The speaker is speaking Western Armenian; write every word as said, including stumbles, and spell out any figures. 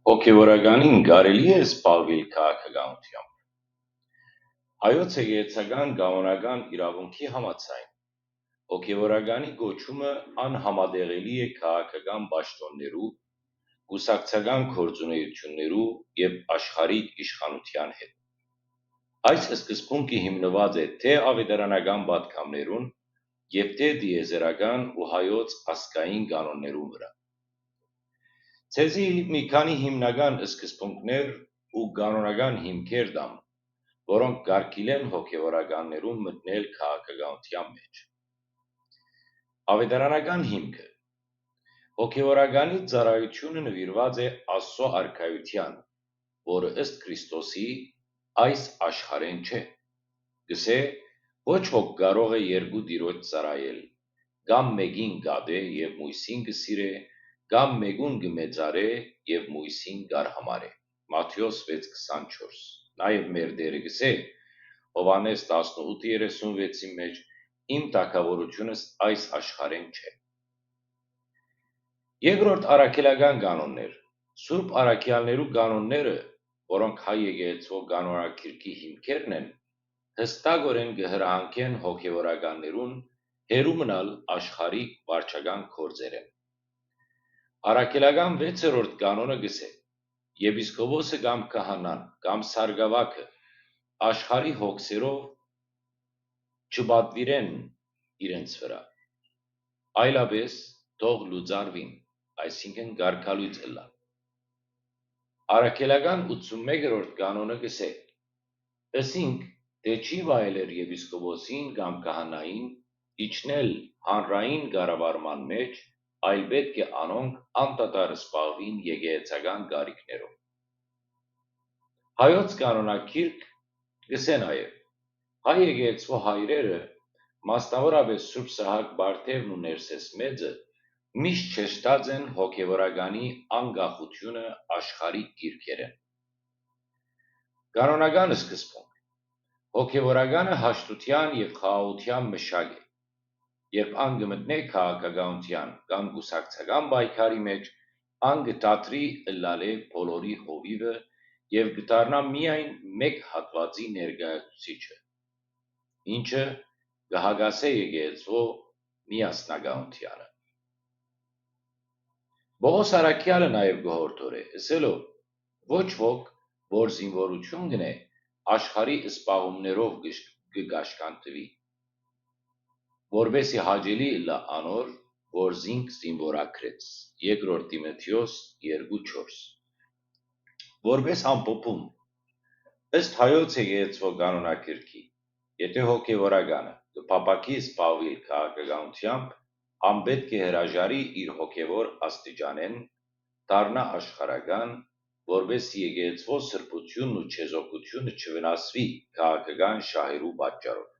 Հոգեւորականին կարելի՞ է զբաղուիլ քաղաքականութեամբ։ Հայոց եկեղեցական կանոնական իրաւունքի համաձայն, հոգեւորականի կոչումը անհամատեղելի է քաղաքական պաշտօններու, կուսակցական գործունէութիւններու եւ աշխարհիկ իշխանութեան հետ։ Այս սկզբունքը հիմնուած է թէ աւետարանական պատգամներուն եւ թէ տիեզերական ու հայոց ազգային կանոններուն վրայ։ Ձեզի մի քանի հիմնական սկզբունքներ ու կանոնական հիմքեր տամ, որոնք կարգիլեն հոգեւորականներուն մտնել քաղաքականութեան մէջ։ Աւետարանական հիմքը։ Հոգեւորականի ծառայութիւնը նուիրուած է Աստծո արքայութեան, որը ըստ Քրիստոսի այս աշխարհէն չէ։ Կսէ, ոչ ոք կարող է երկու տիրոջ ծառայել, կամ մէկին կատէ եւ միւսին կը սիրէ, կամ մէկուն կը մեծարէ եւ միւսին կ'արհամարէ։ Մատթէոս վեց քսանչորս։ Նաեւ մեր Տէրը կսէ, Յովհաննէս տասնութ երեսունվեցին մէջ, «Իմ թագաւորութիւնս այս աշխարհէն չէ»։ Երկրորդ առաքելական կանոններ։ Սուրբ առաքեալներու կանոնները, որոնք հայ եկեղեցւոյ կանոնագիրքի հիմքերն են, յստակօրէն կը հրահանգեն հոգեւորականներուն հեռու մնալ աշխարհիկ վարչական գործերէն։ Առաքելական վեցերորդ կանոնը կսէ. «Եպիսկոպոսը կամ քահանան, կամ սարկաւագը աշխարհի հոգսերով չպատուիրեն իրենց վրայ, այլապէս թող լուծարուին», այսինքն կարգալոյծ ըլլան։ Առաքելական ութսունմեկերորդ կանոնը կսէ. «Ըսինք թէ չի վայելեր եպիսկոպոսին կամ քահանային իջնել հանրային կառավարման մէջ, այլ պէտք է անոնք անդադար զբաղուին եկեղեցական կարիքներով»։ Հայոց կանոնագիրք կսէ նաեւ. «Հայ եկեղեցւոյ հայրերը, մասնաւորապէս Սուրբ Սահակ Պարթեւն ու Ներսէս Մեծը, միշտ շեշտած են հոգեւորականի անկախութիւնը աշխարհիկ գիրքերէն»։ Կանոնական սկզբունք։ Հոգեւորականը հաշտութեան եւ խաղաղութեան մշակ է։ Երբ ան կը մտնէ քաղաքականութեան կամ կուսակցական պայքարի մէջ, ան կը դադրի ըլլալէ բոլորի հովիւը եւ կը դառնայ միայն մէկ հատուածի ներկայացուցիչը, ինչը կը հակասէ եկեղեցւոյ միասնականութեանը։ Պողոս առաքեալը նաեւ կը յորդորէ, ըսելով. «Ոչ ոք, որ զինուորութիւն կ'ընէ, աշխարհի զբաղումներով կը, կը կաշկանդուի, որպէս զի հաճելի ըլլայ անոր, որ զինք զինուորագրեց»։ Երկրորդ Տիմոթէոս երկու չորս։ Որպէս ամփոփում, ըստ հայոց եկեղեցւոյ կանոնագիրքի, եթէ հոգեւորականը կը փափաքի զբաղուիլ քաղաքականութեամբ, ան պէտք է հրաժարի իր հոգեւոր աստիճանէն, դառնայ աշխարհական, որպէս զի եկեղեցւոյ սրբութիւնն ու չեզոքութիւնը չվնասուի քաղաքական շահերու պատճառով։